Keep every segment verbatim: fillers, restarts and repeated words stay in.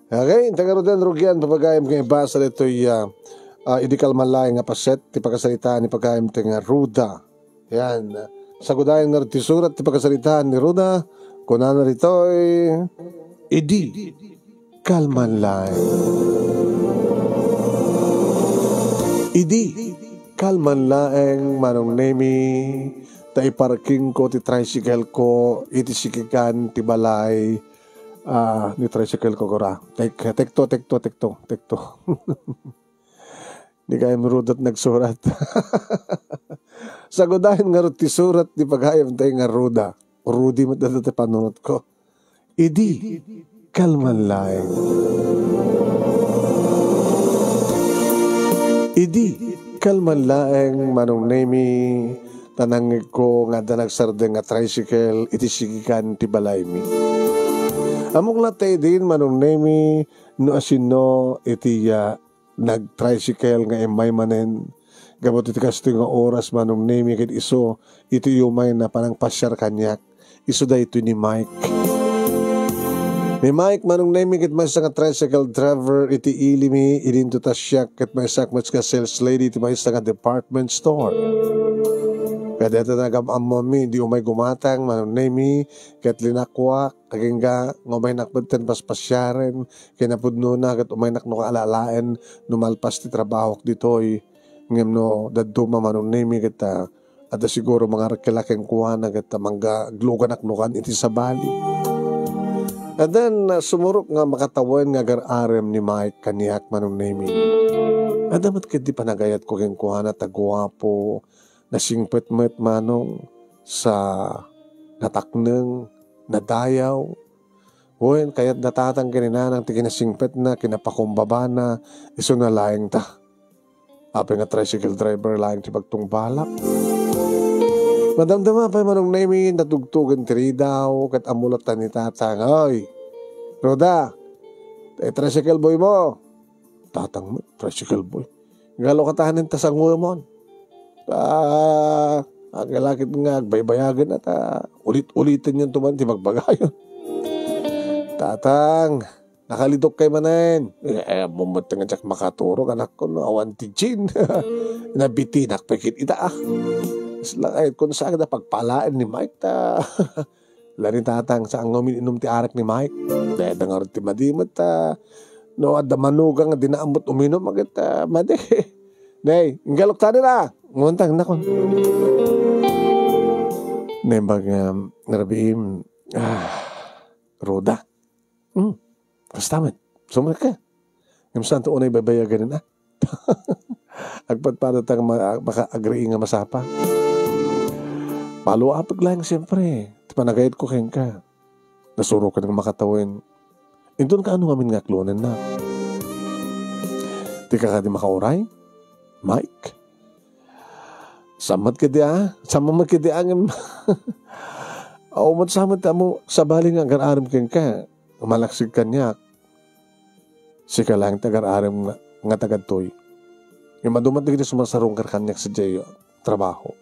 Okay, inta ngaruden, rugian, pagayam nga ibasa ditoy, ah, ah, idi kalman laeng nga paset ti pakasaritaan ni pagayam ti nga ruda. Yan. Sagudayan ngarud ti surat ti pakasaritaan ni ruda, kunana ditoy, idi kalman laeng. Idi kalman laeng, Manong Nemi, ta iparkingko ti tricycle ko iti sikikan ti balay, ah, ni tricycle ko, gura. Tek-, tekto, tekto, tekto, tekto. Ni kayam rudat nagsurat. Sagudayan ngarud ti surat ni pagayam tayo nga ruda. Rudy met dada ti panunot ko. Idi, kalman laeng. Idi, kalman laeng, Manong Nemi, ta nangngegko nga adda nagsardeng nga tricycle iti sikikan ti balaymi. Ammok latta idin, Manong Nemi, no asino iti, ah, nag-tricycle nga immay manen. Gapu iti kastoy nga oras, Manong Nemi, ket isu iti umayna panangpasiar kaniak. Isu daytoy ni Mike. Ni Mike, Manong Nemi, ket maysa nga tricycle driver iti ili mi, idinto ta siak, ket maysak met nga sales lady iti maysa nga department store. Kadayta nagam-ammomi, di umay gumatang, Manong Nemi, ket linakuak, agingga, nga umaynak metten paspasiaren, kinapudnona, ket umaynak no kaalaalaen, no malpas ti trabahok ditoy. Ngem no dadduma, Manong Nemi, ket, ah, adda siguro mangarakila kenkuana ket, ah, mangga-, agluganak no kan iti sabali. And then, ah, sumurok nga makatawen nga agar-arem ni Mike kaniak, Manong Nemi. Adda met ketdi panagayatko kenkuana ta guapo, nasingpet met, Manong, sa natakneng, nadayaw. Wen, kayat da Tatang ken ni Nanang ti kinasingpetna, kinapakumbabana, isuna laeng ta. Apay nga tricycle driver laeng ti pagtungbalak. Madamdama pay, Manong Nemi, natugtugen ti ridaw, ket ammo latta ni Tatang, "Oy, Roda, tay tricycle boy mo." Tatang met, tricycle boy. Galo katanen ta sanguemon. Ta, agalakit nga agbaybayagen ta ulit-uliten yon tuman ti magbagayon. Tatang, nakalidok kay manen. Eh, eh, mumut nga diak makaturog, anak ko, no, awan ti gin. Nabitinak pa ket ita, ah. Isla kay kun saan da pagpalaen ni Mike ta. Lani Tatang, saan nga umin-inom ti arak ni Mike? Dayta ngarud ti madi met, ah, no adda manugang nga dina ammot uminom, agit, ah, madi. Nay, inggalok ta dira. Nguntang, nakon. Nembag, um, Rabiim, ah, Roda. Hmm, kasta met. Sumrek ka. Ngem saan to unay baybayagan, ah? Agpadpada ta nga ma-, maka-agree nga masapa. Paluapek laeng siempre ti panagayatko kenka. Nasurokan nga makatawen. Inton kaano ngamin nga aklonenna? Ti kakadi makauray? Mike? Sammat kadi a? Sammat kadi a ngem. Aw, met sammat amo sabali nga agar-arem kenka. Malaksig kaniak. Sika laeng ti agar-arem nga, nga tagadtoy. Ngem adu met dagiti sumarsarungkar kaniak sadiay trabaho.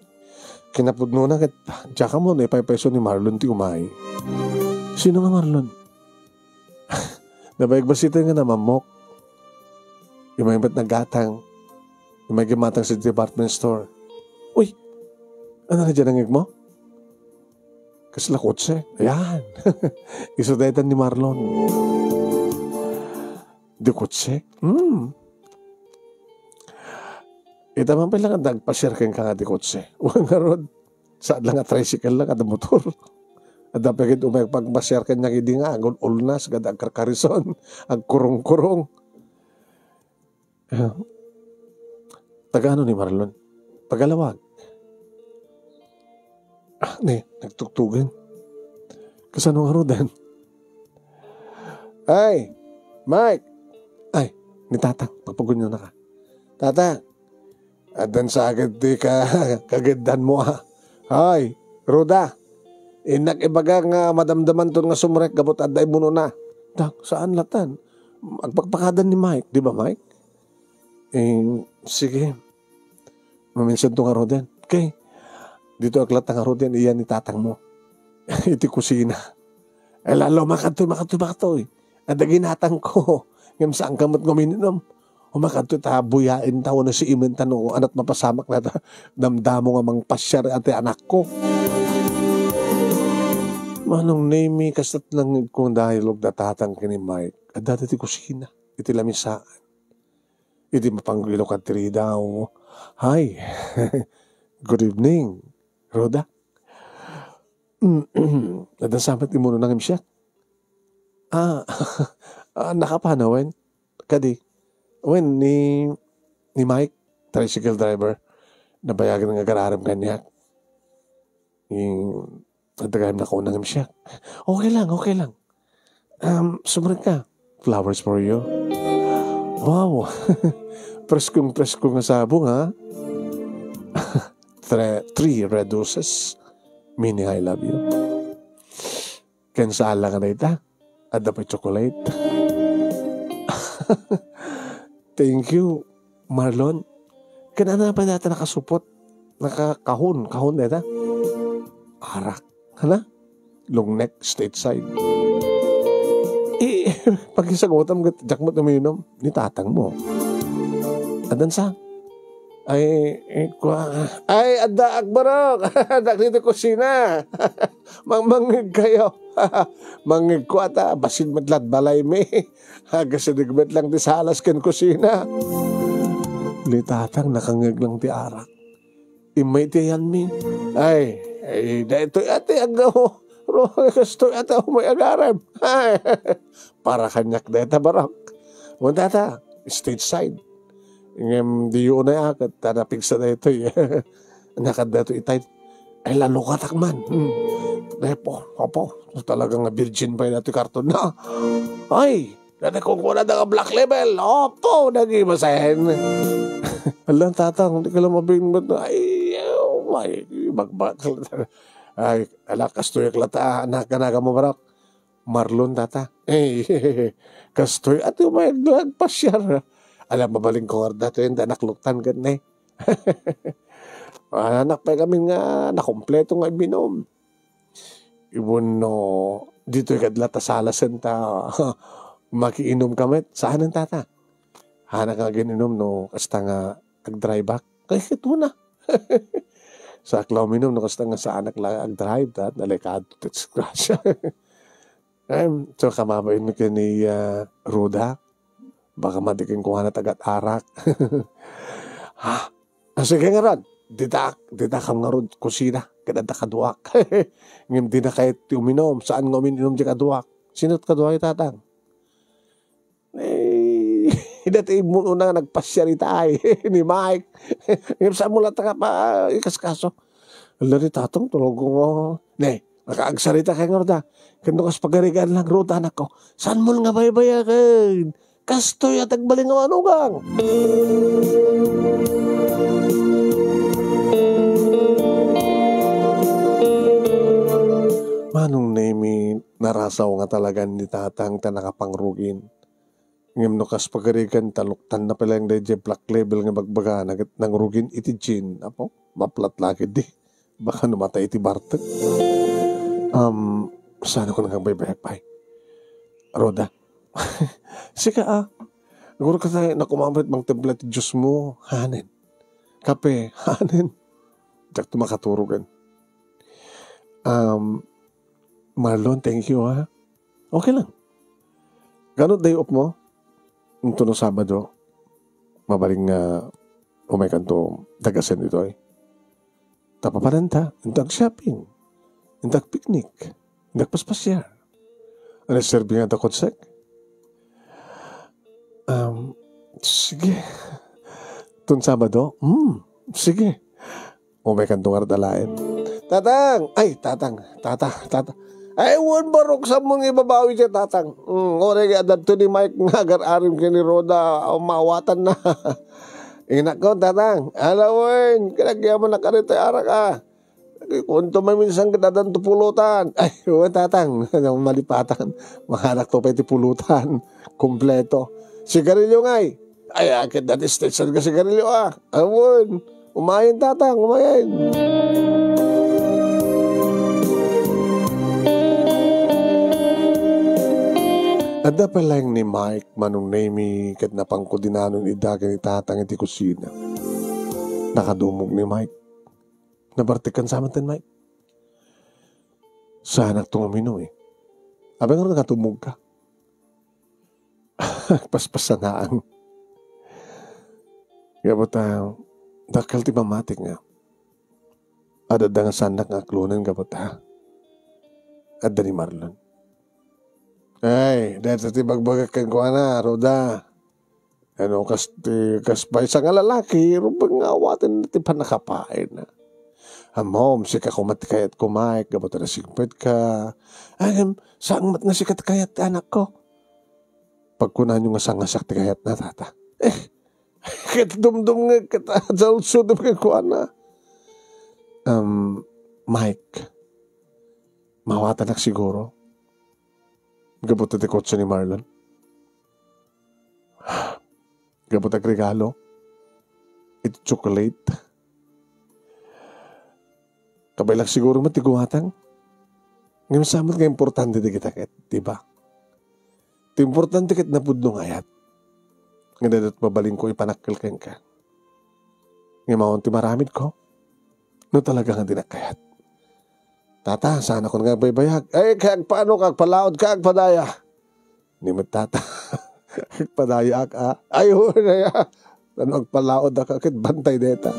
Kinapudnona ket, diak ammo no ipaypayso ni Marlon ti umay. Sino nga Marlon? Nabayagbasiten nga namammok. Imay met naggatang. Imay gimmatang sa department store. Uy! Ano na dyan ang mo? Kasla kotse? Ayan. Isu daytan ni Marlon. Di kotse? Hmm. Ita man pala nga nagpasiar kenka nga di kotse. Wen ngarud, saan lang nga tricycle lang, adda motor. Adda pagid umay pagpasiar kaniak idi nga agul-ulnas, agad agkarkarison, agkurong-kurong. Ah, taga ano ni Marlon? Tagalawag. Ah, ne, nagtuktugan. Kasano nga rodan? Ay, Mike! Ay, ni Tatang, pagpagunyo na ka. Tatang, addan sa agad di ka kagiddan mo, ah. Ay, Roda, innak ibaga nga madamdaman ton nga sumrek gabut adda ibuno na. Tak, saan latan? Agpakpakadan ni Mike, di ba, Mike? Eh, sige. Maminsan to nga roden. Okay. Dito aglat nga roden, iyan ni tatang mo. Iti kusina. Eh, lalo, makatoy, makatoy, makatoy. Adda ginatangko. Ngem saanka met nga uminom. Umakadto ta buyaenta wenno siimenta no anat mapasamak dayta damdamo nga mangpasiar ti anakko. Manong Nemi, kastat langngegko nga dialogue da tatang ken ni Mike. Adda ti kusina, iti lamisaan. Idi mapanggilo kadto ida, "Hi." "Good evening, Rhoda." "Adda sa met immunona ngem siak?" "Ah, ah, nakapan wen?" "Kadi?" "Wen, ni, ni Mike, tricycle driver. Nabayagen nga agar-arem kaniak." "Adda gayam nakauna ngem siak?" "Okay lang, okay lang." "Um, sumrek ka. Flowers for you." "Wow." "Preskong-presko nga sabong, ha?" "Tre-, three red roses, meaning I love you." "Ken saan lang a dayta. Adda pay chocolate." "Thank you, Marlon." "Ken ania pay dayta nakasupot? Nakakahon, kahon dayta?" "Arak. Hala? Long neck, stateside." "Eh, pakisagutam ket diak met uminom. Ni tatangmo." "Addan sa?" "Ay, eh, kua-, ay, adda, agbarok. Adda ditoy kusina. Mangmangngeg kayo." "Mangngegko ata, bassit met la't balaymi. Agasideg met lang ti salas ken kusina." Ni tatang, nakangngeg lang ti arak. Immay ti ayanmi. "Ay, ay, daytoy a ti aggaw. Ro, kastoy a ti umay agarem. Ay, para kaniak dayta, barok. Wen, tata, stage side. Ngem diyo unay aket, ta napigsa daytoy." Ania kadaytoy itay? "Ay, lalukatak man. Hmm. Apo, apo. Talaga nga virgin pay daytoy karton na. Ay, dayta kunkunada nga Black Label. Apo, nagimasen." "Ala, tatang, di ka lang mabingbet." "Ay, ay, bagbag." "Ay, ala, kastoy ak lata, anak, anak mo, barok." "Marlon, tata." "Ay, kastoy a ti umay agpasiar. Ala, mabalinko ngarud daytoy, ta nakluktan ket ne." Anak pay kami nga nakompleto nga imminum. Wenno, ditoy ket la ta salasen ta makiinum ka met. Saanen, tata. Haanak nga agin-inum no kasta nga agdriveak. Ay, ket una. Saak la uminum no kasta nga saanak la agdrive, ta delikado ti disgrasya. Em, so, kamabain mo ken ni, ah, Ruda? Baka madi kenkuana ti agat-arak. Ha? Ah, sige ngarud. Dita, dita kam ngarud kusina. Ket adda kaduak. Ngem dina kayat ti uminum. Saan nga umin-inum ti kaduak? Sino ti kaduak, tatang? Eh, dati mo una nga nagpasiar itay ni Mike. Ngem saan mo latta nga pa-, ikaskaso? Ala, ni tatang, tulog ko. Ne, nakaagsarita kay ngarud, ah. Ken no kas pagarigan lang, Ruda, anakko. Saan mo nga baybayaken? Kastoy a ti agbalin nga manugang. Manong Nemi, narasaw nga talagan ni tatang ta nakapangrugin. Ngem no kas pagarigan, ta luktanna pay laeng daydiay Black Label nga bagbagana ket nangrugin iti gin, apo, maplat la ketdi. Baka no matay iti bartek. Um, saan ko nagbaybayak pay? Roda. Sika, ah. Guro ka tayo, nakumamit mang templa ti Diyos mo. Hanen. Kape. Hanen. Diak to makaturogan. Um, Marlon, thank you, ha. Okay lang. Gano day off mo? Intono Sabado, mabalin nga umay kanto dagasen ditoy. Tapapananta, inta ag-shopping, inta ag-picnic, inta agpaspasiar. Ano serbi nga ta konsek? Um, sige. Tun Sabado? Hmm, sige. Umay kanto ngarud alaen. Tatang! Ay, tatang. Tata, tata. Ay, wen, barok, saan mo nga ibabawi dyan, tatang? Hmm, uray nga adda to ni Mike nga agar-arim ken ni Roda, mawatan na. Inakko, tatang. Ala wen, kinagyaman na karito, arak, ah. Kunto maminsan ket addan to pulutan. Ay, wen, tatang. Malipatan. Manganak to pay ti pulutan. Kompleto. Sigarilyo ngay. Ay, akit dati station nga sigarilyo, ah. Awan. Umayen, tatang, umayen. Adda pay laeng ni Mike, Manong Nemy, ket napangkudinanon ida ken ni Tatang iti kusina. Nakadumog ni Mike. Nabartekkan sa met ten, Mike. Saanakto nga umino, eh. Apay ngarud, nakadumogka? Paspasanaan. Gapu ta, dakkel ti pammatik nga. Adda nga saannak nga aklonen gapu ta. Adda ni Marlon. Ay, dayta ti bagbagak kenkuana, Roda. Ano, kas ti, kas maysa nga lalaki, rumbeng nga awaten ti pannakapaayna. Ammom, sika koma ti kayatko, Mike, gapu ta nasigpetka. Ay, em, saan met nga sika ti kayat ti anakko? Pagkunanyo nga sangasak ti kayatna, tata. Eh, ket dumdum nga ket, ah, salsudom nga kuana. Um, Mike, mawatanak siguro. Gapu ta ti kotse ni Marlon. Gapu ta regalo. Iti chocolate. Kabaelak siguro met ti gumatang. Ngem saan met nga importante dagita ket, di ba? Ti importante ket napudno nga ayat. Nga dayta mabalinko ipanakkel kenka. Ngem awan ti maramidko. No talaga nga dinak kayat. Tata, saanakon nga agbaybayag. Ay, kay agpano ka, agpalaod ka, agpadaya. Ni met tata. Agpadayaak, a. Ay, wen aya. Ano, agpalaodak ket bantay dayta.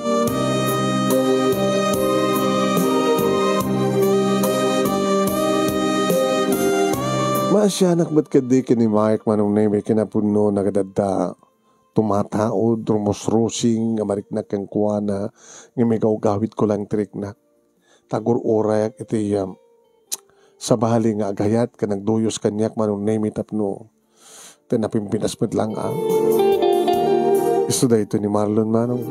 Maasianak met ketdi ken ni Mike, Manong Nemy, kinapudno, nagadadda. Tumataod, rumusrusing nga mariknak kenkuana, nga migawgawidko lang ti riknak. Tagur-urayak iti, um, sabali nga agayat ken nagduyos kaniak, Manong Nemy, tapno ta napimpinas met lang, a. Isu daytoy ni Marlon, Manong.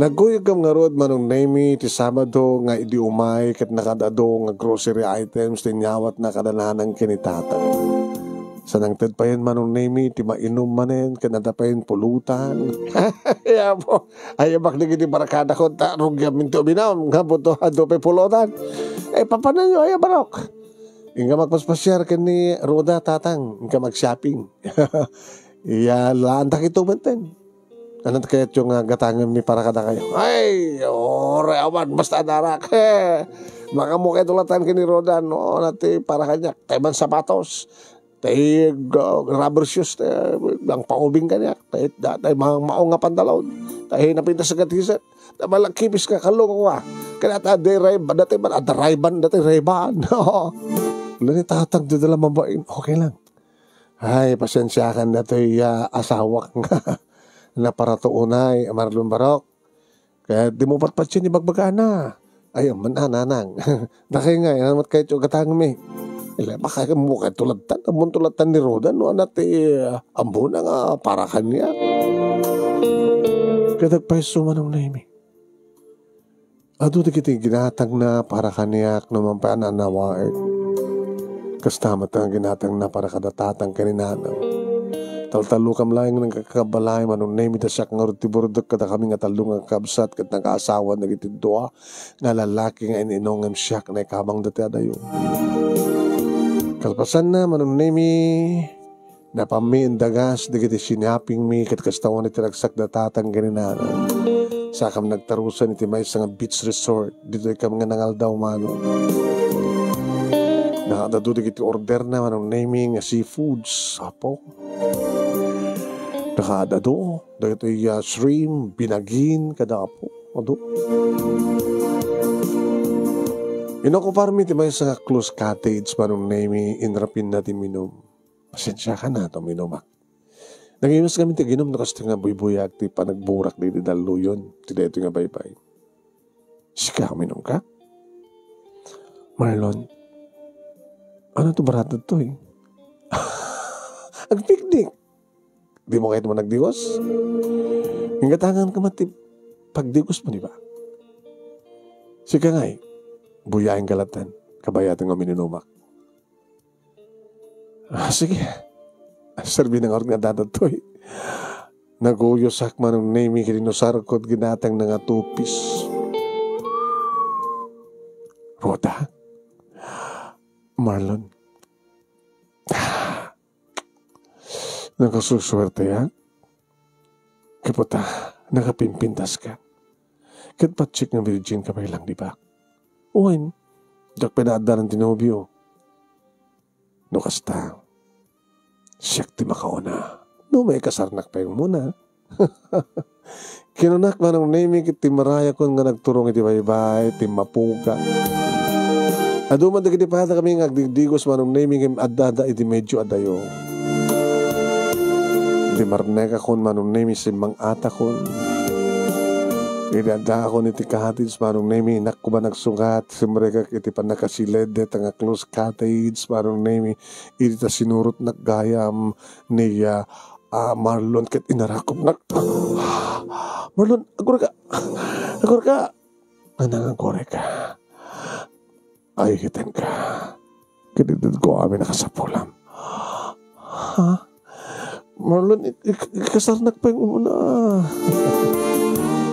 Nagkuyaggam ngarud, Manong Nemy, ti Sabado nga idi umay ket nakaad-adu nga grocery items ti inyawatna kada nanang ken ni tata. Sa nangted payen, Manong Nemy, ti mainum manen ken adda payen pulutan. Ya po. Ay, bak dagiti barkadakon ta rugiammin ti uminum, nga buto, adu pay pulutan. Eh, papananyo, ay, barok. Inka magpaspasiar ken ni Roda, tatang. Inka mag-shopping. Iya, laantak ito, benten. Anat kayatyo nga gatangenmi para kadakayo? Ay, ore, awan, basta adarak. He, makamu kay tulatan ken ni Roda, no, nati para kaniak. Tay man sapatos. Tay, uh, rubber shoes, tay, ang paubing kaniak. Tay, da-, tay, mga maong nga pantalon. Tay, napintas nga t-shirt. Tay, malakipis nga kalungo, ah. Kaya ta, day Ray-Ban, dati man, ada Ray-Ban, dati Ray-Ban. Lani tatang, di dala mabain. Okay lang. Ay, pasensiakan datoy, ah, asawak nga naparatuonay, Marlon Barok. Kaya di mo patpatien ibagbagana. Ay, man, ah, nanang. Dakay nga, yan mat kayo gatangmi. Ila, baka mo kay tulatan, amon tulatan ni Roda, no, anat ti, ah, ambuna nga para kaniak. Kaya nagpaiso Manong Nemy. Adu dagiti ginatangna para kaniak no mapay a nanawaek. Kasta met nga ginatangna para kada tatang ken ni nanang. Taltallokam laeng nga nagkakabalay, Manong Nemy, ta siak ngarud ti burdek kadakami nga tallo nga kakabsat ket nakaasawan dagiti dua nga lalaki nga in-ino ngem siak naikabang dati adayo. Kalpasanna, Manong Nemy, Napanmi indagas dagiti sinapingmi ket kasta wen iti ragsak da tatang ken ni nanang. Sakam nagtarusan iti maysa nga beach resort. Ditoy kam nga nangaldaw, Manong. Nakaadado dagiti orderna, Manong Nemy, nga seafoods. Apo. Nakaadado dagiti, ah, shrimp, binagin, kada apo. Adu. Inokuparmi ti maysa nga close cottage, Manong Nemy, inrapinna ti minum. Pasensiakan a, uminumak. Nagayus ngamin ti aginum no kasta nga buybuyak ti panagburak dagiti dalluyon ti daytoy nga baybay. Sika, uminumka? Marlon, ano to barata to eh? Agpiknik! Di mo kayat mo nagdiwos? Inggatangan ka man ti pagdiwos mo, di ba? Sika nga eh, buyaing kalatan, kabayatan nga uminumak. Ah, sige. Serbi na ngarud nga dada toy. Naguyosak, Manong Nemy, ket inusarko ti ginatangna nga tupis. Roda? Marlon? Nakasusuerteak? Kaputa, nakapimpintaska. Ket patsit nga virgin ka pay lang, di ba? Wen, diak pay naaddanan ti nobio. No kasta, siak ti makauna. No maikasarnak pay umuna. Kinunak, Manong Nemi, ket timmarayakon nga nagturong iti baybay, timmapuga. Adu man dagiti padakami nga agdigdigos, Manong Nemi, ngem addada iti medyo adayo. Iti marnekakon, Manong Nemi, simmang-atakon. Idi addaakon iti cottage, Manong Nemi, innak koma nagsugat, simrekak iti pannakasiled dayta nga close cottage, Manong Nemi, idi ta sinurotnak gayam ni, ah, ah, Marlon ket inarakupnak. "Marlon, agurayka! Agurayka!" "Ania nga agurayka? Ay, kitenka. Ket itedko amin a kasapulam." "Ha? Marlon, ik-, ik-, ikasarnak pay umuna."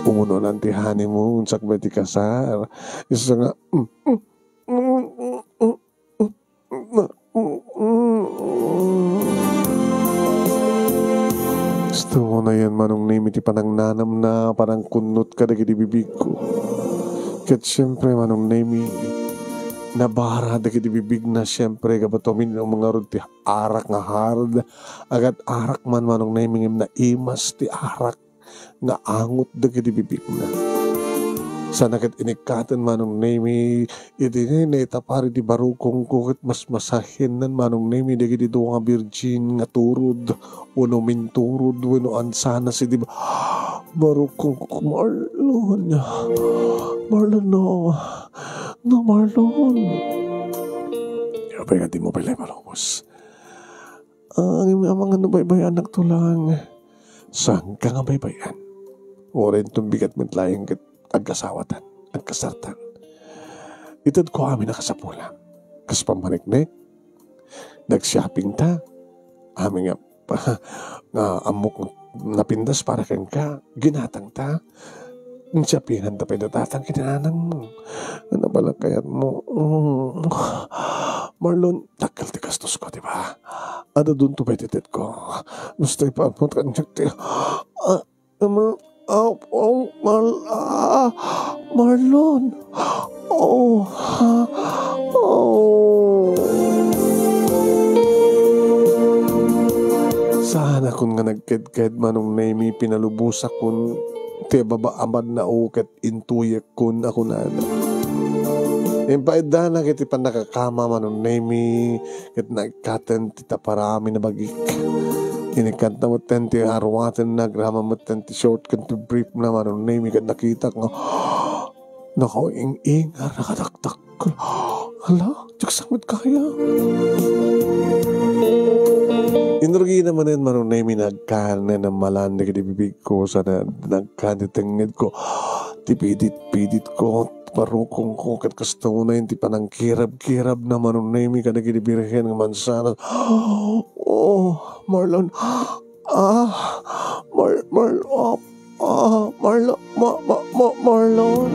"Umunoan ti honeymoon, sakbay ti kasar." Isu nga, mm, mm, mm, mm, mm, mm, mm, mm. Gusto mo na yan, Manong Nemi, ti panangnanamna, panangkunnot ka dagiti bibigko. Ket siempre, Manong Nemi, nabara dagiti bibigna, siempre, gapu ta uminum ngarud ti arak nga hard. Agat arak man, Manong Nemi, ngem naimas ti arak nga angot dagiti bibigna. Sana ket inikkaten, Manong Nemi, iti naitapari ti barukongko ket masmasahennan, Manong Nemi, dagiti dua nga birgin nga turod wenno minturod wenno ansanas idi ba-, barukongko. Marlon. Marlon, no. No, Marlon. Apay nga di mo pay la ipalubos? Ah, ngem amangan no baybay-annakto lang. Saanka nga baybay-an? Uray inton bigat met laeng ket agkasawatan, agkasartan. Itedko amin a kasapulam. Kas pammaniknek, nag-shopping ta. Amin nga, nga ammok napintas para kenka, ginatang ta. Insiapingan ta pay da tatang ken nanang mo. Nga nabalakayat mo. Mm. Marlon, dakkel ti gastos ko, di ba? Adda dunto pay ti ted ko. Gusto ipaammo kaniak ti, ah, Mar-, ah, oh, Mar-, ah, Marlon. Oh, ha? Oh. Saanakon nga nagkedked, Manong Nemi, pinalubosakon ti baba a mannao ket intuyekkon a kunana. Impaidanak iti pannakakama, Manong Nemi, ket naikkaten ti taparami na bagik. Inikkatna metten ti aruatenna, agraman metten ti short ken ti brief na, Manong Nemi, ket nakitak nga nakaing-ingar, nakataktak. Hala, diak sangpet kaya. Inrugina manen, Manong Nemi, nagkan, nammalan dagiti bibigko, sana nagkan ti tengngedko. Ti pidit-piditko, barukongko, ket kasta unay ti panangkirab-kirabna, Manong Nemi, kadagiti birhen nga mansanas. Oh, Marlon. Ah, Mar-, Mar-, ah, ah, Marlo-, Ma-, Ma-, Ma-, Marlon.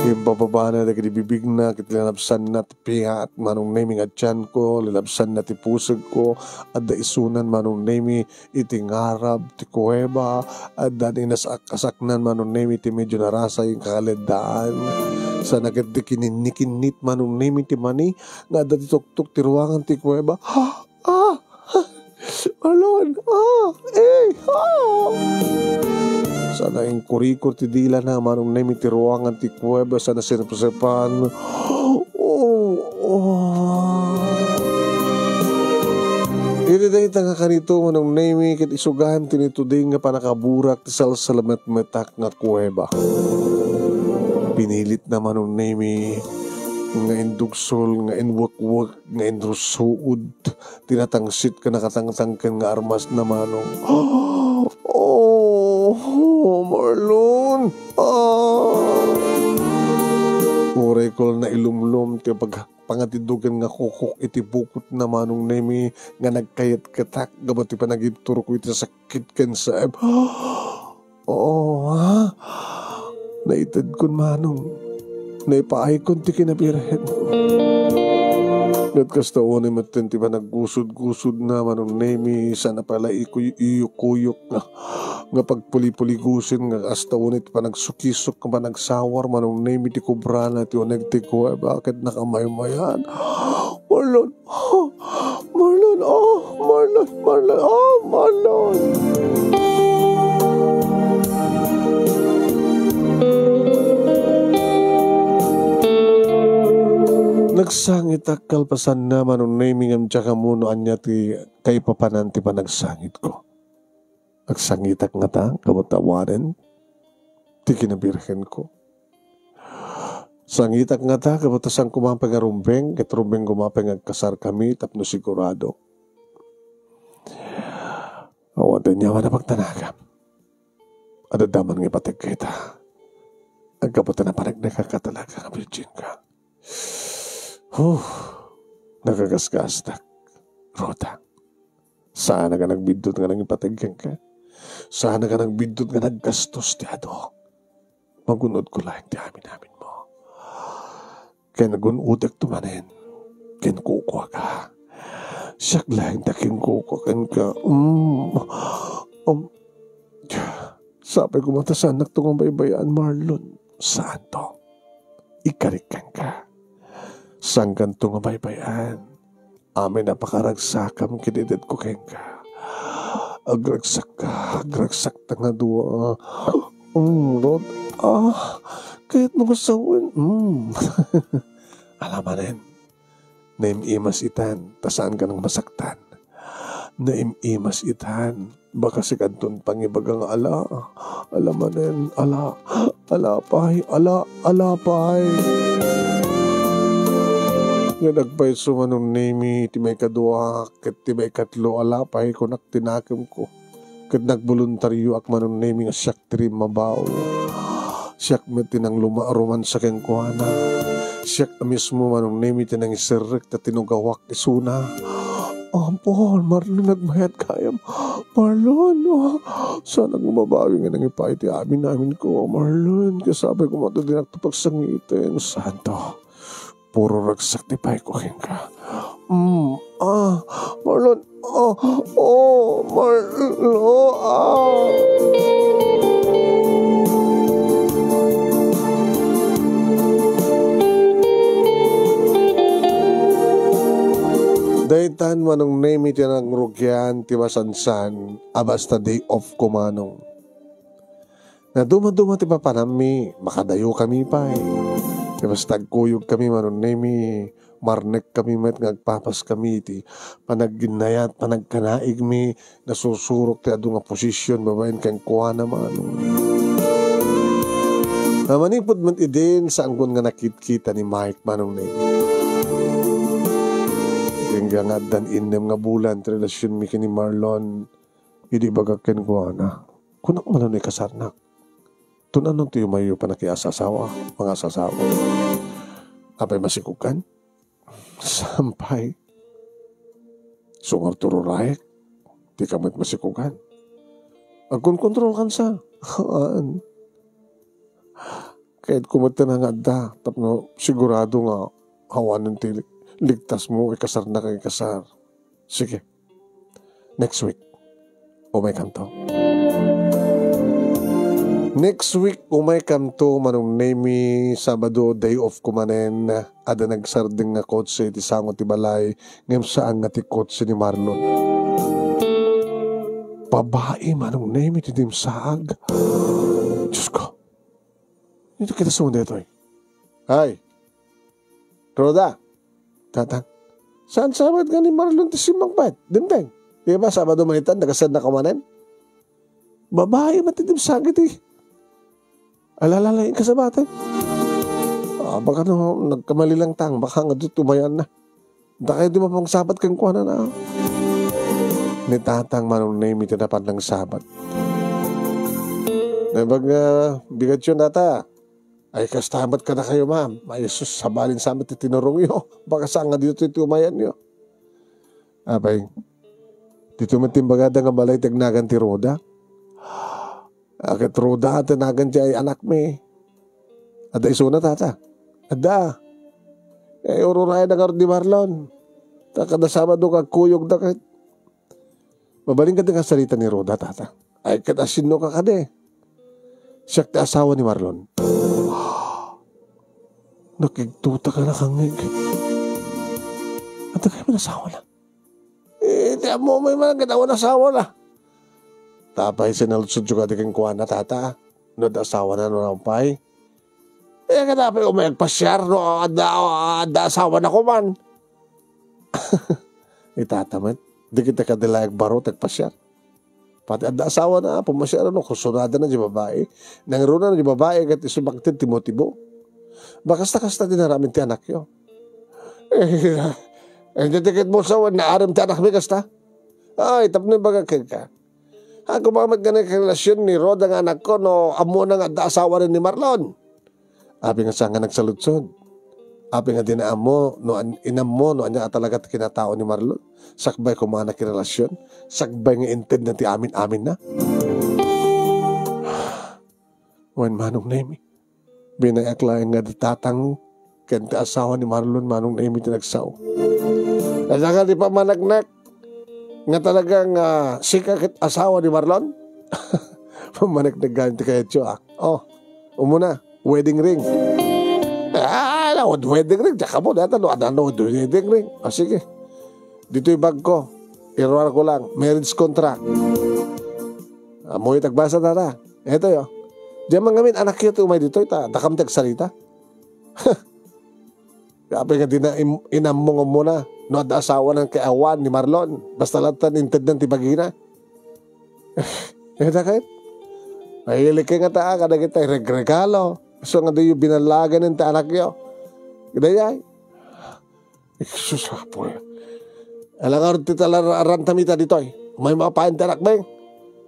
Imbababana dagiti bibigna, ket linabsanna ti piat, Manong Nemi, nga tianko, linabsanna ti pusegko, adda isunan, Manong Nemi, iti ngarab ti kuweba, adda ni nas-, kasaknan, Manong Nemi, ti medyo narasay nga kaleddaan. Sana ket ti kininnikinnit, Manong Nemi, ti mani nga adda ti tuktok ti ruangan ti kuweba. Ah! Alon! Ah! Eh! Ah! Sana inkurikor ti dilana, Manong Nemi, ti ruangan ti kuweba, sana sinepsepan. Oh, oh. Iti dayta nga kanito, Manong Nemi, ket isu gayam ti nituding nga pannakaburak ti salsalametmetak nga kuweba. Pinilitna, Manong Nemi, nga indugsol, nga inwekwek, nga inrusuod ti natangsit ken nakatangtang ken nga armasna, Manong. Oh, Marlon! Ah! Uray ko la nailumlom ti pag-, pangatidugan nga kukok iti bukotna, Manong Nemi, nga nagkayatkatak gapu ti panagibturko iti sakit ken saem. Oo, ha? Naitedkon, Manong. Naipaaykon ti kinabirhen. Ket kasta unay metten ti panaggusod-gusodna, Manong Nemi, saan a pay la ikuy-, iyukuyok nga, nga pagpuli-puligusen, nga kasta unay ti panagsukisok nga panagsawar, Manong Nemi, ti kubrana ti uneg ti kuweba ket nakamaymayan. Marlon, oh, Marlon, oh, Marlon, Marlon, oh, Marlon. Nagsangitak kalpasanna, Manong Nemi, ngem diak ammo no ania ti kaipapanan ti panagsangitko. Agsangitak ngata gapu ta awanen ti kinabirhenko. Sangitak ngata gapu ta saan koma pay nga rumbeng, ket rumbeng koma pay nga agkasarkami tapno sigurado. Awan ti aniaman a pagdanagam. Adda man nga ipateg dayta. Aggapu ta napaneknekak a talaga nga virgin ka. Huh, nagagasgastak, Rhoda. Saanak a nagbiddut nga nangipateg kenka. Saanak a nagbiddut nga naggastos ti adu. Magun-odko laeng ti amin-aminmo. Ken gun-odekto manen ken kukuak. Siak laeng ti akinkukuak kenka. Mm. Um, sapay koma ta saannakto nga baybay-an, Marlon. Saanto. Ikkarik kenka. Saankanto nga baybay-an. Amin a pakaragsakam ket itedko kenka. Agragsakka, agragsakta nga dua. Mm, Rod, ah, kayatmo nga sawen. Mm. Ala manen, naim-imas itan, ta saanka nang masaktan. Naim-imas itan, baka sikanton pangibaga nga ala, ala manen, ala, ala pay, ala, ala pay. Ngem agpayso, Manong Nemi, ti maikadua ket ti maikatlo, ala pay, kunak ti nakemko. Ket nagboluntarioak, Manong Nemi, nga siak ti rimmabaw. Siak met ti nangluma-, romansa kenkuana. Siak a mismo, Manong Nemi, ti nangiserrek ta tinugawak isuna. Apo, Marlon, nagmayat gayam. Marlon, oh, saan nga mabawi nga nangipaay ti amin-aminko, Marlon. Kasapay koma ta dinakto pagsangiten. Saanto. Puro ragsak ti payko kenka. Mm, ah, Marlon, ah, oh, Marlon, ah. Daytan, Manong Nemi, ti nangrugian ti masansan a basta day off ko, Manong. Nadumaduma ti papanammi, makadayokami pay. Ti basta agkuyogkami, Manong Nemi, marnekkami met nga agpapaskami iti panagginnayat, panagkanaigmi, nasusurok ti adu nga posisyon babaen kenkuana, Manong. A, manipud met idin, saanko nga nakitkita ni Mike, Manong Nemi. Ken nga addan innem nga bulan ti relasionmi ken ni Marlon, idi ibagak kenkuana, kunak man no ikasarnak. Tun-anon ti umayyo panakiasasawa, mangasasawa? Apay masikogkan? Sampay. Sungarto ruraek, dika met masikogkan. Agkonkontrolkan sa. Haan. Kayatko met ti nangadda, tapno sigurado nga awanen ti ligtasmo, ikasarnak nga ikasar. Sige. Next week, umaykanto. Next week, umaykanto, Manong Nemi, Sabado, day off ko manen. Adda nagsardeng nga kotse iti sango ti balay, ngem saan nga ti kotse ni Marlon. Babai, Manong Nemi, ti dimsaag. Diyos ko. Dito kita sumundetoy. Ay, Rhoda. Tatang. Saan sabat nga ni Marlon ti simmangpet? Dimteng. Di ba, Sabado manitan, nagasad na kamanen? Babai, mati dimsagi ti. Alalala, yung kasabatan. Ah, baka no, nagkamali lang tang, baka nga dito tumayan na. Dakay di mapangsabat kenkuana na. Ni Tatang Manong Nemi ti napan nang sabat. Nabag nga, bigat yun, Tata. Ay, kasta met kadakayo, ma'am. Ay, sus, sabalin sa met ti tinurongyo. Baka saan nga dito ti umayanyo. Apay, dito met timbagada nga balay ti agnagan ti Rhoda. Aket Rhoda ti nagan ti ay anakmi. Adda isuna, Tata? Adda. Eh, ururaya na ngarud ni Marlon. Ta kada Sabado ka kuyogda ket. Mabalin kadi nga sarita ni Roda, tata. Ay, ket asinoka kadi? Siak ti asawa ni Marlon. Nakigtutaka na kangeg. Adda kayat asawana? Eh, ti ammo man, ket awan asawana. Tapay sinaludsodyo kadi kenkuana, tata. No adda asawana, no nupay. Eh, ket apay umay agpasiar, no adda, adda asawana koma. Ni tata met, dagita kadi la agbaro ti agpasiar. Pati adda asawana, pumasiar, no, kursunada na di babai. Nangruna na di babai, ket isu bakted ti motibo. Bakasta-kasta ti naaramid ti anakyo. Eh, ket mo sa, naaram ti anakmi kasta. Ay, tapno ibaga kenka. Haan koma met nga nagkarelasion ni Roda nga anakko no ammona nga adda asawa ni Marlon. Apay nga saan nga nagsaludsod? Apay nga dina ammo no an-, inammo no ania a talaga ti kinatao ni Marlon? Sakbay koma a nakirelasion? Sakbay nga intedna ti amin-aminna? Wen, Manong Nemi. Binayak laeng nga di tatang ken ti asawa ni Marlon, Manong Nemi, ti nagsao. Ania nga di pamaneknek nga talagang, ah, sika ket asawa ni Marlon? Pamaneknek gayam ti kayatyo, ah. Oh, umuna, wedding ring. Ah, no, wedding ring, diak ammo, dayta no, adda no, wedding ring. Ah, sige. Ditoy bag ko, iruar ko lang, marriage contract. Ammoyo ti agbasa, tata. Itoy, oh. Diay man ngamin, anakyo ti umay ditoy, ta, dakam ti agsarita. Apay nga dina im-, inammo nga umuna, no adda asawana ken awan ni Marlon. Basta latta intedna ti bagina. Eh, dakay. Mahilig kay nga taa, kadagita, regregalo. So nga diyo binallaganen ti anakyo. Dayay. Jesus, Apo. Alangar ti talar-, arantamita ditoy. Umay mapayen ti anakmi.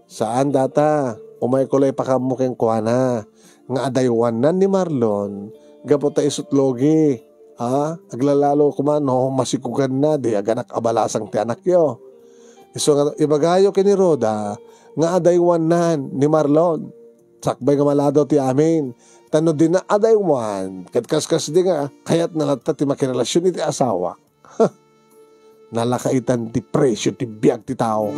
Saan, tata. Umayko la ipakammo kenkuana nga adaywannan ni Marlon gapu ta isut' logi. Ha? Aglalalo koma no masikuganna di aganak a balasang ti anakyo. Isu nga ibagayo ken ni Roda nga adaywannan ni Marlon. Sakbay nga maladaw ti amin. Ta no dina adaywan, ket kaskasdi nga kayatna latta ti makirelasion iti asawa. Nalakaitan ti presio ti biag ti tao.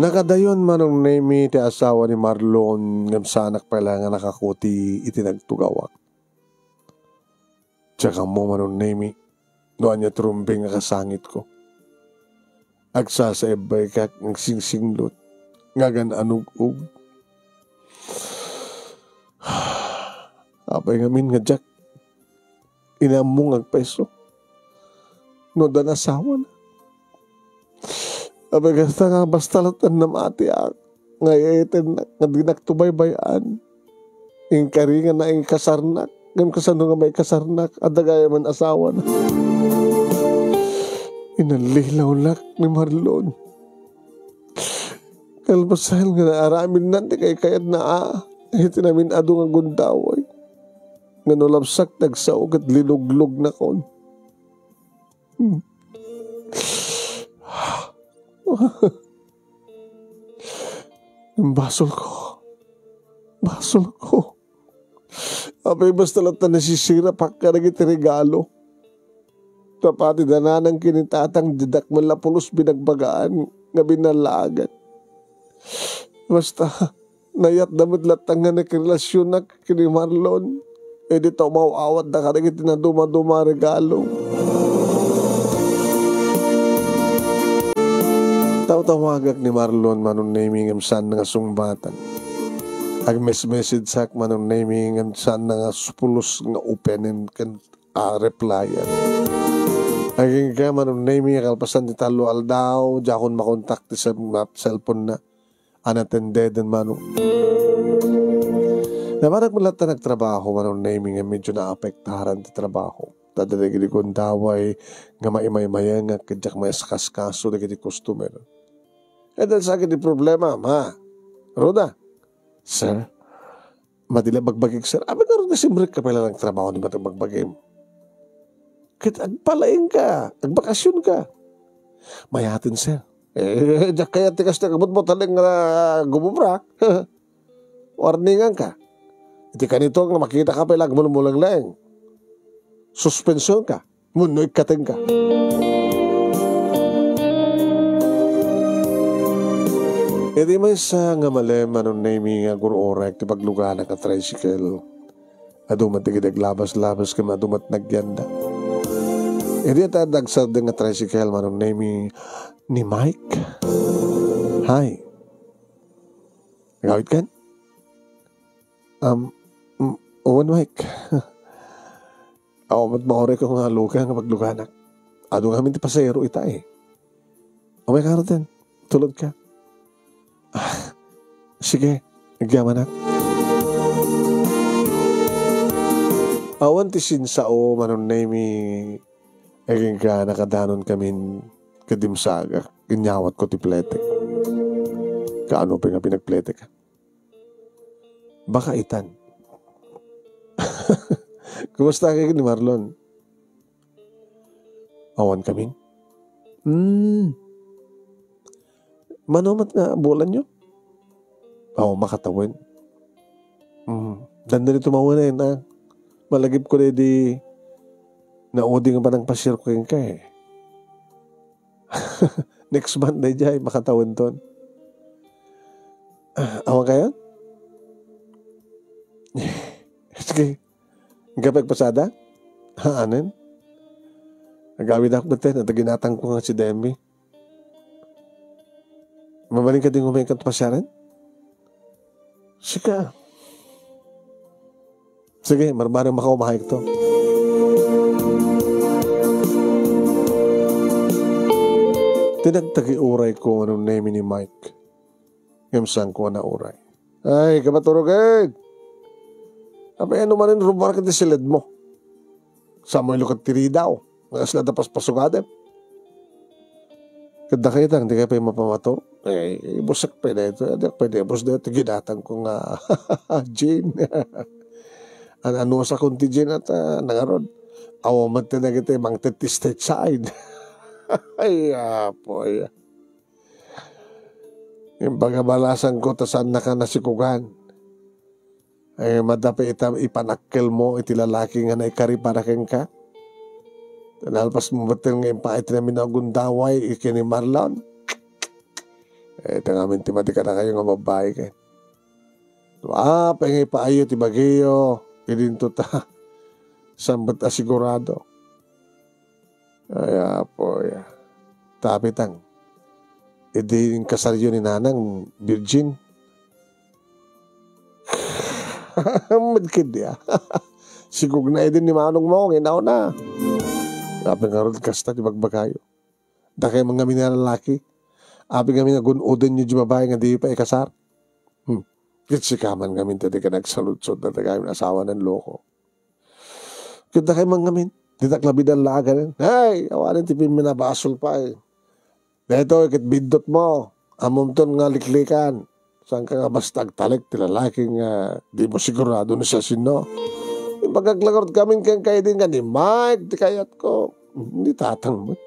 Nakadayon, Manong Nemi, ti asawa ni Marlon, ngem saanak pay la nga nakakuti iti nagtugawak. Diak ammo, Manong Nemi, no ania ti rumbeng a kasangitko. Agsasaibbaykak nga agsingsinglot, nga agan-anug-ug. Apay ngamin nga diak inammo nga agpayso no adda asawana? Apay kasta nga basta latta namatiak nga ay-ayatennak nga dinak to baybay-an. Inkari nga naikasarnak, ngem kasano nga maikasarnak, adda gayam asawana. Inallilawnak ni Marlon. Kalpasan nga naaramidna ti kaykayatna a, iti namin-adu nga gundaway. Nga no labsak ti agsao ket linuglog nakon. Hmm. Basolko. Basolko. Apay basta latta nasisirapak kadagiti regalo. Tapati dananang ken ni tatang didak man la pulos binagbagaan nga binallaagan. Basta, nayatda met latta nga nakirelasionak ken ni Marlon. Idi ta umaw-awatda kadagiti naduma-duma a regalo. Tawtawagak ni Marlon, Manong Nemi, ngem saan nga sungbatan. Agmes-messageak, Manong Nemi, ngem saan nga pulos nga openen ken, ah, replyan. Agingga, Manong Nemi, kalpasan ti tallo aldaw, diakon makontak ti cell-, cellphone na. Unattended, Manong. Nabanak met latta nagtrabaho, Manong Nemi, nga medyo naapektaran ti trabaho. Ta dagiti gundaway nga maimaymayengak ket diak maikaskaso dagiti customer. Adda sakit ti problema, ma. Roda. Sir, madi la bagbagik, sir. Apay ngarud nga simrek ka pay la nagtrabaho ni madi bagbagim? Ket agpalaing ka, agbakasyon ka. Mayaten, sir. Eh, diak kayat ti kasta nga butbutalen nga gumobra. Warninganka. Iti kanito nga makitaka pay la agmulmulenglen. Suspensionka. Wenno ikkatenka. Iti maysa nga malem, Manong Nemy, nga agur-uray ti pagluganak a tricycle. Adu met dagiti aglabas-labas ken adu met nagyanda. Idi ita adda agsardeng a tricycle, Manong Nemy, ni Mike. Hi. Agawidkan? Um, mm, wen, Mike. Awan met maurayko nga luga nga pagluganak. Adu ngamin ti pasahero ita, eh. Umayka ngaruden. Tulodka. Ah, sige, agyamanak. Awan ti sinsao, Manong Nemy, kenka, nakadanonkamin ket dimsagak, inyawatko ti pletek. Kaano pay nga pinagpletek? Baka itan. Kumusta kay ni Marlon? Awankamin? Hmm. Mano met nga bulanyo? Aw, makatawen. Hmm. Dandani tumawenen, ah. Malagipko daydi naudi nga panangpasiarko kenka, eh. Next month daydiay, makatawenton. Ah, awankayon? Sige. Agpay agpasada? Haanen? Agawidak metten, adda ginatangko nga si Demi. Mabalin kadi nga umayka ti pasiaren? Sika. Sige, marbareng makaumahayto. Ti nagtagiurayko, Manong Nemy, ni Mike. Ngem saanko a nauray. Ay, kapaturogen! Apay, ano manen rumbara ket ti siledmo? Samuel ket ti ridaw. Nga kasla da paspasugadem. Ket dakay itang, dikay pay mapamato. Eh, ibusek pay daytoy. Diak pay ibus daytoy. Ginatangko nga gin. An-, anusakon ti gin at, ah, nangarod. Awan met ti dagiti mangted ti state side. Ay, apoy. Imbagabalasanko ta saannaka nasikugan. Ay, madapay ita ipanakkelmo iti lalaki nga naikari para kenka. Nalpasmo metten nga impaay ti namin a gundaway ken ni Marlon. Eh, ita ngamin ti madi kadakayo nga babbai ket. Apay nga ipaayo ti bagiyo, idinto ta. Saan met a sigurado. Ay, apoy. Tapitang. Idi inkasaryo ni nanang, virgin. Medkid ya. Sigugna idin ni manong mo, nga inauna. Apay ngarud kasta ti bagbagayo. Dakay man ngamin nga lalaki. Apay ngamin nga gun-odenyo di babae nga di pa ikasar. Hmm. Ket sika man ngamin, ti ka nagsaludsod, dagay asawa nan loko. Ket dakay man ngamin, ditak labi dan laaganen. Hey, awanen ti pimminabasol pay. Daytoy ket biddutmo, ammomton nga liklikan. Saanka nga basta agtalek ti lalaki nga di mo sigurado no siasino. Imbagak la ngarud ngamin kenka idi nga ni Mike ti kayatko. Ni tatang met.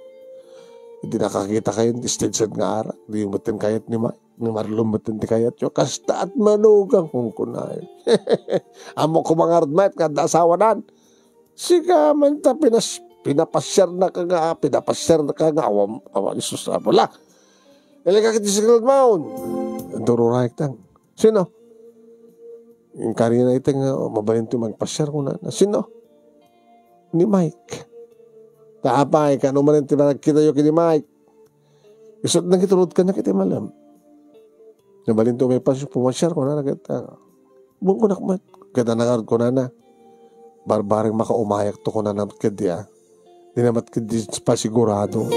Idi nakakitakayo ti stage nga arak, di metten kayat ni Mike. Ni Marlon metten ti kayatyo. Kasta at manugang, kunkuna. Ammok koma ngarud met nga adda asawanan. Sika man ta pinas-, pinapasiarnaka nga, pinapasiarnaka nga, awan, awan, Jesus, apo la. Ilikak iti secret maun. Dururayek tang. Sino? Inkari na ita nga, "Oh, mabalin ti magpasiar," kunana. Sino? Ni Mike. Ta apay, kaano man ti panagkitayo ken ni Mike? Isut' nagitulod kaniak iti malem. Nabalin ti umay pas-, pumasiar, kunana ket, ah, "Wen," kunak met. Ket nangarud kunana, "Barbareng makaumayakto," kunana met kadi, ah. Di na met kadi pasigurado.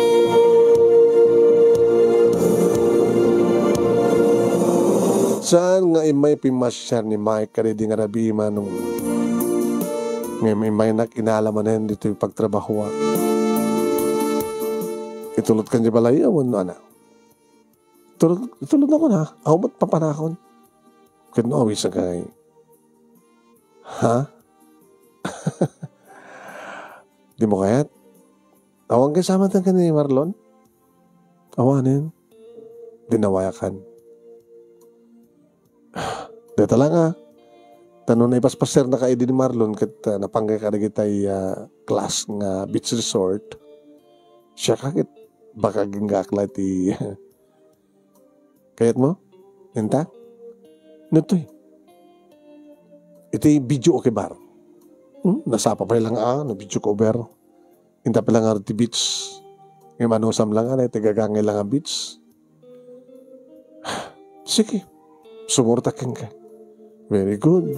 Saan nga immay pimmasiar ni Mike kadaydi nga rabii, Manong? Ngem immaynak inala manen ditoy pagtrabahoak. Itulodkan di balay wenno ania? Tulod, itulod na ko na. Aw, ba't papanakon? Ket no, awisan ka ngay. Ha? Di mo kayat? Awan kay samatan ka ni Marlon? Awanen. Dinawayakan. Deta la nga, ta no naipaspasernaka idi ni Marlon ket, ah, napanggay kadagitay, ah, class nga beach resort, siak ket baka aginggaak la iti kayatmo? Inta? No toy? Iti video okay bar. Hmm? Nasapa pay la nga, ah, no video cover. Inta pay la nga ti beach. Ngem anusam la nga, iti gagangay la nga beach. Sige, sumurta kenka. Very good.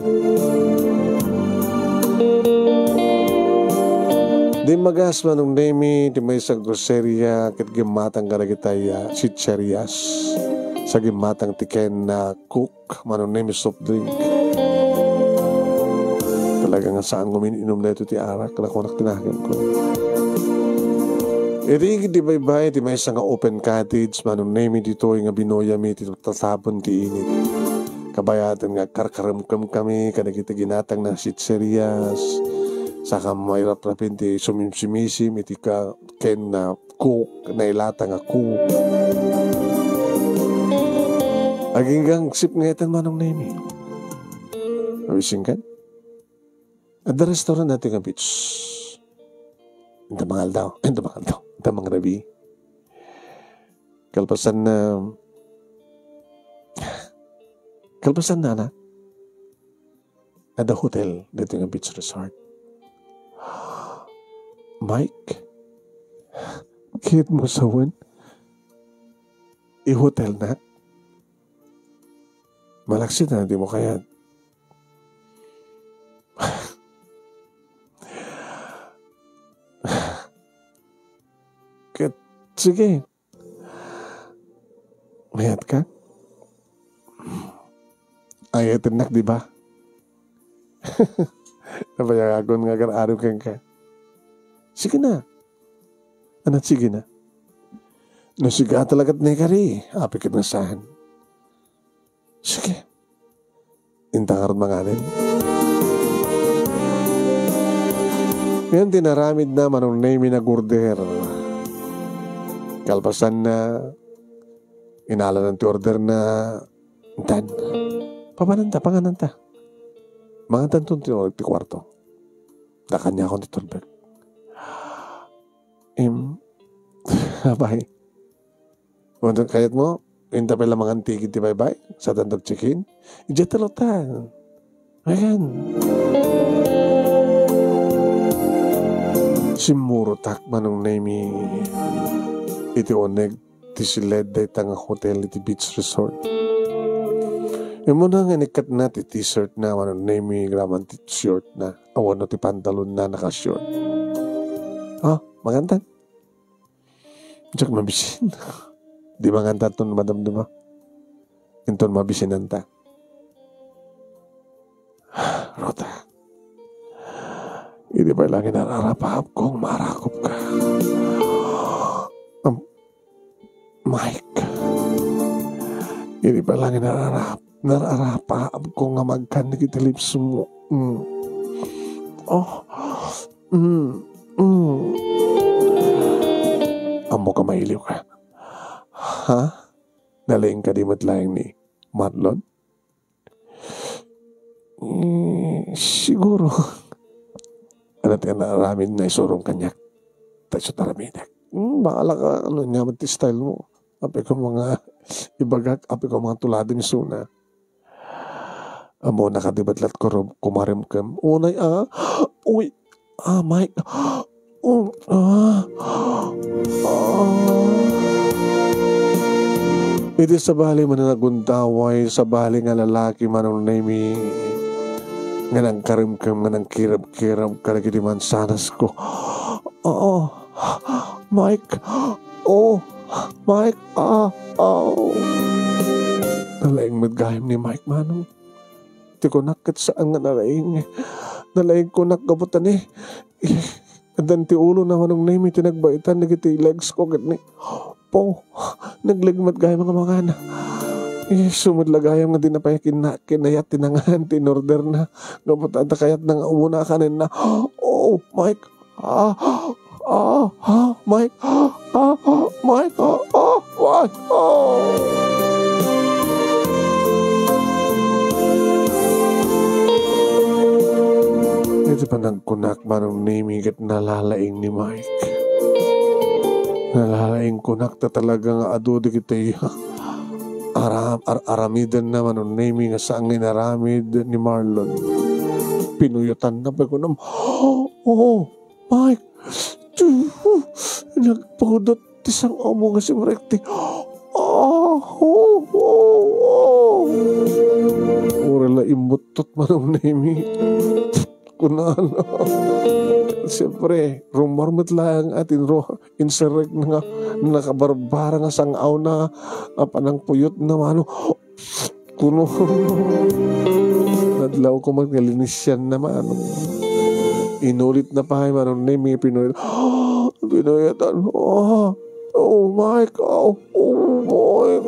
Dimmagas, Manong Nemi, ti maysa nga groceria, ket gimmatang kadagitay, ah, chicherias. Sa gimmatang ti Ken nga Coke, Manong Nemi soft drink. Talaga nga saan nga umin-inom daytoy ti arak, nakunak ti nakemko. Iti, iti baybay, ti maysa nga open cottage, Manong Nemi ditoy nga binuyami ti tatabon ti init. Kabayaten nga agkarkaremkemkami kadagiti ginatang nga chicherias. Saka mairaprapin ti sumimsimisim iti ka-, Ken nga Coke, nailata nga Coke. Agingga nga agsip nga ita, Manong Nemi. Awisin kan? Adda restaurant daytoy nga beach. Inta mangaldaw, inta mangaldaw, inta mangrabii. Kalpasan na, kalpasan na, na, adda hotel daytoy nga beach resort. Mike, kayatmo sawen? I-hotelnak? Malaksid na, di mo kayat. Ket, sige. Mayat ka? Ayatennak, di ba? Nabayag akon nga agar-arem kenka. Sige na. Anat sige na. No siga talaga ti naikari, apay ket nga saan. Sige. Inta ngarud manganen. Ngayon, tinaramid na Manong Nemi nag-order. Kalpasan na, inalanan ti order na, intan. Papananta, pangananta. Mangantanton ti, ti kwarto. Dakanya akon ti tulbek. Im, apay. Kayatmo, inta pay la mangan ti igid ti baybay, saan ta agcheck-in? Idiay ta latta. Ayan. Simmurotak, Manong Nemi, iti uneg ti siled dayta nga hotel iti beach resort. Immuna nga inikkatna ti t-shirt na, Manong Nemi, graman ti short na. Awan no ti pantalon na naka-short. Ha? Magantan? Diak mabisin. Di mangantan ton madamdama. Inton mabisinanta. Rota. Idi pay lang inararapaap kong marakop ka. Am, Mike. Idi pay lang inararap, nararapaap ko nga magkan dagiti lips mo. Mm. Oh. Mm. Mm. Ammo ka mailiw ka. Ha? Nalaing ka di met laeng ni Marlon? Eh, siguro. Ano ti aramid nga isurom kaniak? Ta isu ti aramidek. Hmm, bahala ka, ano niya man ti style mo. Apay ko mga ibagak, apay ko mga tulad ni Suna. Amo na kadibat lat ko rum-, kumaremkem. Unay, ah. Uy, ah, Mike. Oh, ah. Ah. Iti sabali man a nagundaway, sabali nga lalaki, Manong Nemi, nga nangkaremkem, nga nangkirabkirab kadagiti mansanas ko. Oo, Mike. Oh, Mike. Ah, oh. Nalaing met gayam ni Mike, Manong. Ti kunak ket saan nga nalaing. Nalaing kunak gapu ta ni, eh, addan ti ulo na, Manong Nemi, ti nagbaitan dagiti legs ko ket ni, po, naglegmet gayam nga mangana. Isu met la gayam nga di na pay kinna-, kinayat ti nangan ti inorder na. Gapu ta adda kayat na nga umuna kanenna. Oh, Mike. Ah, ah, ah, Mike. Ah, ah, Mike. Ah, ah, Ay, oh! Iti panagkunak, Manong Nemi, ket nalalaing ni Mike. Nalalaing kunak ta talaga nga adu dagiti aram-, ar-, aramidenna, Manong Nemi, nga saan nga inaramid ni Marlon. Pinuyotanna pay kunam, "Oh, Mike, nagpudot ti sang-awmo nga simrekti." Ah, oh, oh, oh. Uray la immuttot, Manong Nemi. Kunana. Siyempre, rummuar met laeng a tinro, inserrekna nga nakabarbara nga sang-awna a panangpuyotna, Manong. Kuno, nadlawko met nga linisianna, Manong. Inulitna pay, Manong Nemi, pinuy-, pinuyotan. Oh, oh my God. Oh, boy.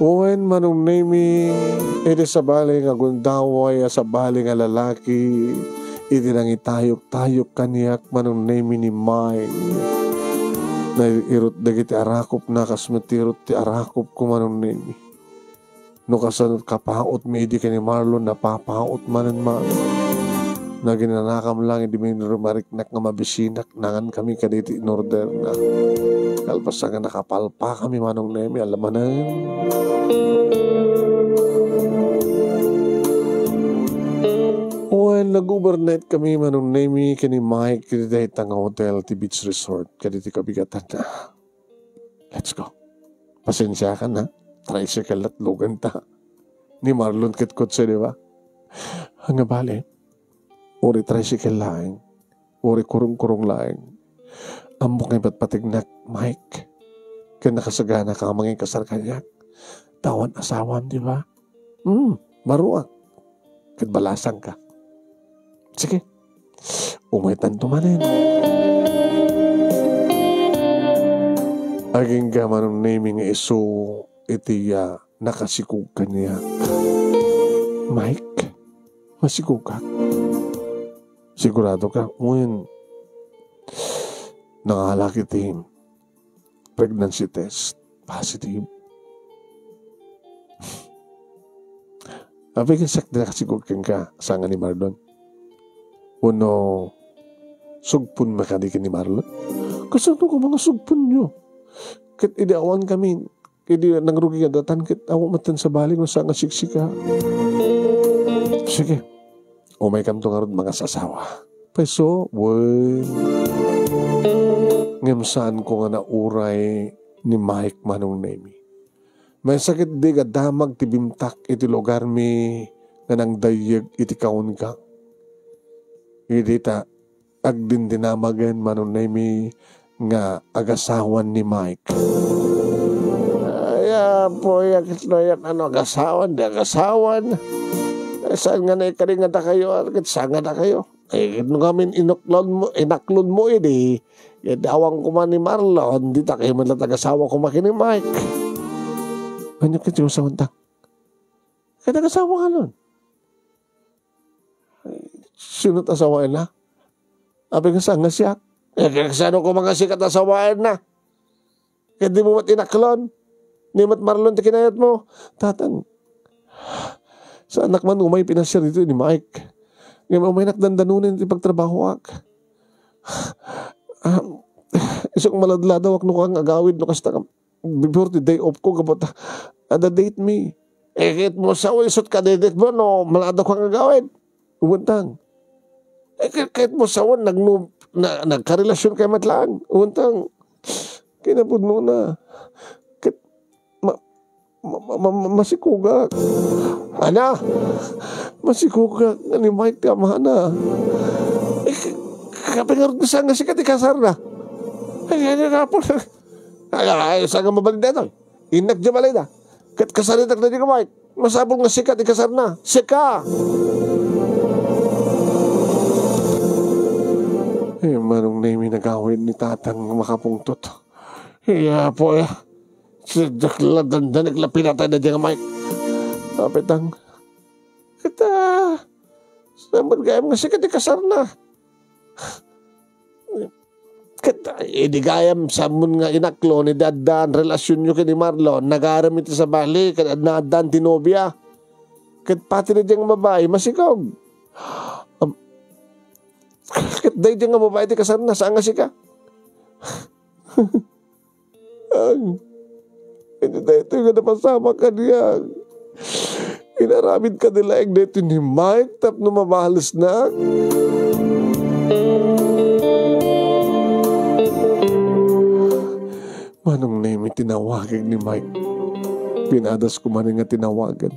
Wen, Manong Nemi, iti sabali nga gundaway a sabali nga lalaki, iti nangitayok-tayok kaniak, Manong Nemi, ni Mike. Nairot dagiti arakopna, kas met ti irot ti arakopko, Manong Nemi. No kasano kapautmi idi ken ni Marlon, napapaut manen, Manong. Naginanakam lang idi rumariknak nga mabisinak, nangankami kadagiti inorderna. Kalpasan nga nakapalpakami, Manong Nemi, alamanen. Wen, nag-overnight kami, Manong Nemi, ken ni Mike, iti dayta nga hotel ti beach resort, kadagiti kabigatanna. Let's go. Pasensiakan, ha? Tricycle latlugan ta. Ni Marlon ket kotse, di ba? Nga bale, uri tricycle laeng, uri kurong-kurong laeng. Ammok nga ipatpategnak, Mike. Ken nakasagana ka nga mangikasar kaniak. Ta awan asawam, di ba? Hmm, maruak. Ket balasangka. Sige. Umaytanto manen. Agingga, Manong Nemi, nga isu iti, ah, nakasikog kaniak. Mike, masikogak. Sigurado ka? Wen, nangalak iti pregnancy test, positive. Apay ket siak ti nakasiguro kenka, saan nga ni Marlon? Wenno, sugponmi kadi ken ni Marlon? Kasano koma nga sugponyo? Ket idi awankami, idi nangrugi nga datan, ket awan met ti sabali no saan nga siksika. Sige, umaykamto ngarud mangasasawa. Pay isu, wen. Ngem saanko nga nauray ni Mike, Manong Nemi. Maysa ketdi nga damag ti bimtak iti lugarmi nga nangdayyeg iti kaunka. Idi ta agdindinamagen, Manong Nemi, nga agasawan ni Mike. Ay, apo, ya, ket no, ya, ano, agasawan, di agasawan. Eh, saan nga naikari nga dakayo, ket saan nga dakayo? Eh, no ngamin inaklon mo, inaklon mo idi, ket awan koma ni Marlon, dita kayo man la agasawa koma ken ni Mike. Ania ket ti asawan ta? Ket agasawa ka nun. Sino ti asawaenna? Apay nga saan nga siak? Eh, kasano koma nga sika ti asawaenna? Ket dimo met inaklon? Ni met Marlon ti kinayatmo? Tatang, saannak man umay pinasiar ditoy ni Mike. Ngem umaynak dandanonen ti pagtrabahoak. Ah, isuk maladladawak no kang agawid no kasta ka before the day off ko, gapu ta, ada date me. Eh, ket mo sao isut ka date mo no maladaw kang agawid. Ubuntang. Eh, ket, ket mo sao nagnu-, na, nagkarelasyon kay met lang. Ubuntang. Kinapudno na. Ket, ma-, ma-, ma-, ma-, masikugak. Ana? Masikugak nga ni Mike ti amana. Eh, k-, kapingarod na saan nga sika ti kasarna? Ay, ay, ay, ay, ay, saan nga mabalin daytoy? Innak di balay da. Ket kasaritak na di ka, Mike. Masapul nga sika ti kasarna. Sika! Eh, manong na imi nagawid ni tatang makapungtot. Iya po, ya. Sidak la dandanek la pinatay na di nga Mike. Apitang. Kita, saman gayam nga sika ti kasarna. Ket, idi gayam, saanmon nga inaklo ni daddaan relasionyo ken ni Marlon, nagarem iti sabali, ket adda, addan ti nobia. Ket pati daydiay nga babai, masikog. Am, ket daydiay nga babai ti kasarna, saan nga sika? Ang, iti daytoy nga napasamak kaniak, inaramid kadi laeng daytoy ni Mike tapno mabalesnak. Manong Nemi, tinawagek ni Mike. Pinadas ko manen nga tinawagan.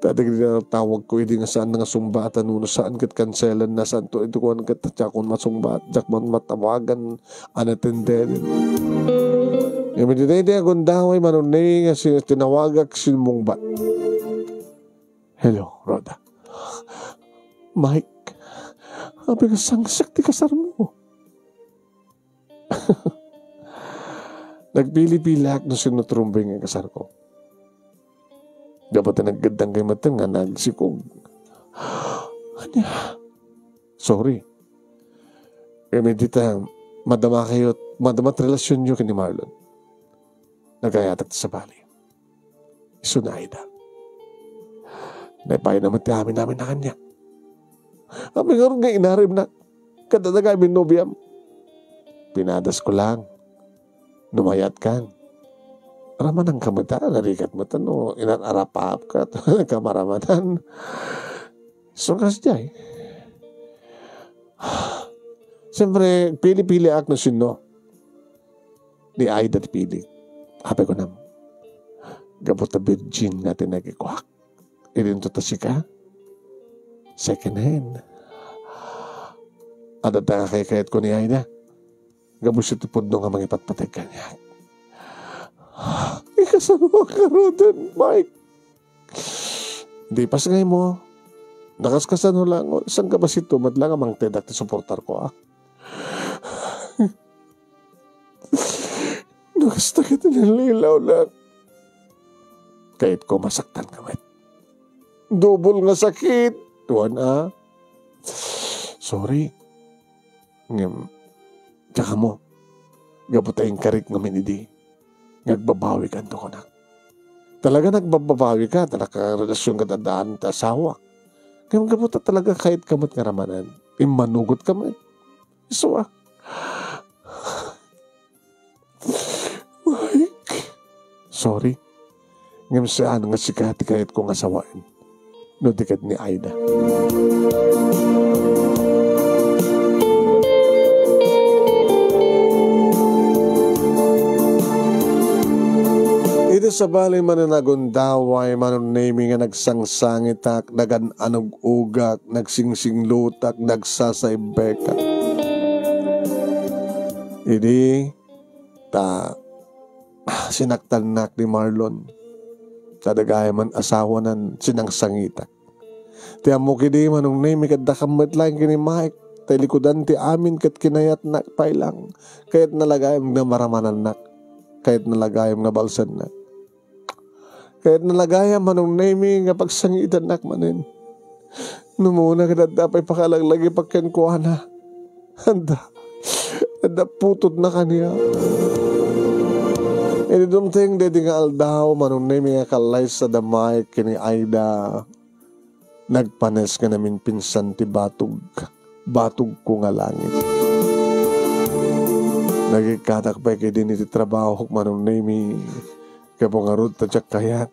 Ta dagiti natawag ko idi nga saan nga sungbaatan, no saan ket kanselan na, saan to iti kuan ket, diakon masungbat, diak man matawagan, unattended. Ngem iti daydi a gundaway, Manong Nemi, nga si-, tinawagak, simmungbat. "Hello, Rhoda." "Mike, apay nga sangsak ti kasarmo?" Nagpili-piliak no sino ti rumbeng nga ikasarko. Gapu ta naggaddangkay metten nga nagsikog. Ania? Sorry. Ngem dita, madamakayo, madama ti relasionyo ken ni Marlon. Nagayatak ti sabali. Isu ni Aida. Naipaayna met ti amin-amin a kaniak. Apay ngarud nga inaremnak? Ket adda gayam nobiam. Pinadas ko lang. No mayatkan, ramananka met, narigat met no inar-arapaapka, nagkamaramanan. So, kasdiay. Siyempre, pili-piliak no sino. Ni Aida ti pili. Apay kunam, gapu ta virgin nga ti nagikuak. Idinto ta sika, second hand. Adda ta nga kaykayatko ni Aida. Gapu iti pudno nga mangipatpateg kaniak. Ikasano a karudan, Mike? Di pas ngay mo. Nakaskasano lang, o, saan ka ba sito? Met lang nga mangtedak ti suportarko, ah. No kasta ket inallilaw lang. Kayatko masaktan ka met. Double nga sakit. Tuan, ah. Sorry. Ngem, tsaka mo, gapu ta inkarik ngamin idi, nga agbabawi ka, ando kunak. Talaga nga agbabawi ka, ta nakarelasyon ka daddaan ta asawa. Ngem gapu ta talaga kayat ka met nga ramanan, immanugot ka met. Isu a. Mike, sorry. Ngem saan nga sika ti kayatko nga sawaen, no di ket ni Aida. Iti sabali manen a gundaway, Manong Nemi, nga nagsangsangitak, nagan-anug-ugak, nagsingsinglutak, nagsasaibekak. Idi ta, ah, sinaktannak ni Marlon. Ta dagay man asawanan, sinangsangitak. Ti ammok idi, Manong Nemi, ket dakam met laeng ken ni Mike. Ta ilikudan ti amin ket kinayatnak pay lang. Kayatna la gayam nga maramanannak. Kayatna la gayam nga balsennak. Kayatna la gayam, Manong Nemi, nga pagsangitannak manen. No umuna ket adda pay pakalaglagipak kenkuana. Adda. Adda putotna kaniak. Idi dumteng daydi nga aldaw, Manong Nemi, nga kallaysa da Mike ken ni Aida, nagpanes nga naminpinsan ti batog, batogko nga langit. Nagikkatak pay ketdin iti trabahok, Manong Nemi, gapu ngarud ta diak kayat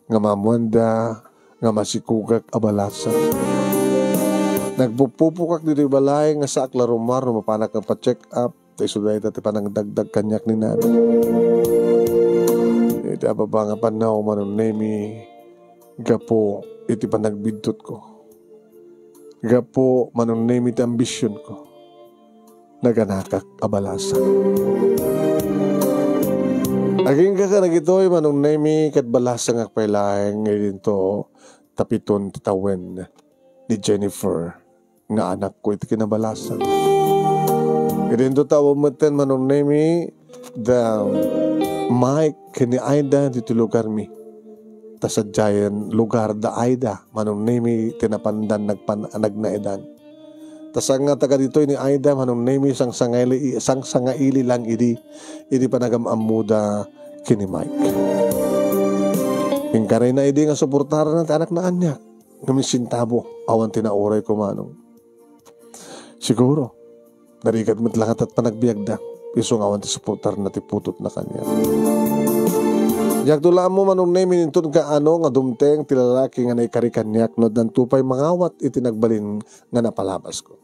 nga maammoanda nga masikogak a balasang. Nagpupupokak ditoy balay nga saak la rummuar no mapanak nga pa-check up, ta isu dayta ti panangdagdag kaniak ni Nana. Iti ababa nga pannaw, Manong Nemi, gapu iti panagbiddutko. Gapu, Manong Nemi, ti ambisionko. Naganakak a balasang. Agingga ka dagitoy, Manong Nemi, ket balasangak pay laeng nga idinto tapiton ti tawen ni Jennifer nga anakko iti kinabalasang. Idinto tawen metten, Manong Nemi, da Mike ken ni Aida ditoy lugarmi. Ta sadiayen lugar da Aida, Manong Nemi, ti napandan nagpan-, nagnaedan. Ta sangata kaditoy ni Aida, Manong Nemi, sangsangaili, sangsangaili lang idi, idi panagam-ammoda ken ni Mike. Inkarina idi nga suportarna ti anakna ania, ngem insintabo, awan ti nauray ko, Manong. Siguro, narigat met la ngata ti panagbiagda, isu nga awan ti suportarna ti putotna kaniak. Diakto la ammo, Manong Nemi, inton kaano nga dumteng ti lalaki nga naikari kaniak no addanto pay mangawat iti nagbalin nga napalabasko.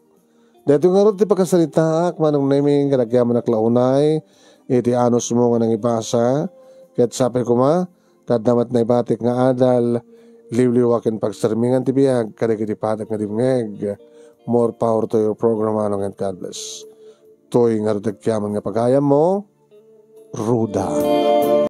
Daytoy ngarud ti pakasaritaak, Manong Nemi, kadagyaman a la unay iti anusmo nga nangibasa, ket sapay koma, ta adda met naibatik nga adal, liwliwa ken pagsermingan ti biag kadagiti padak nga dimngeg. More power to your program, Manong, and God bless. Toy ngarud ti agyaman nga pagayammo, Ruda.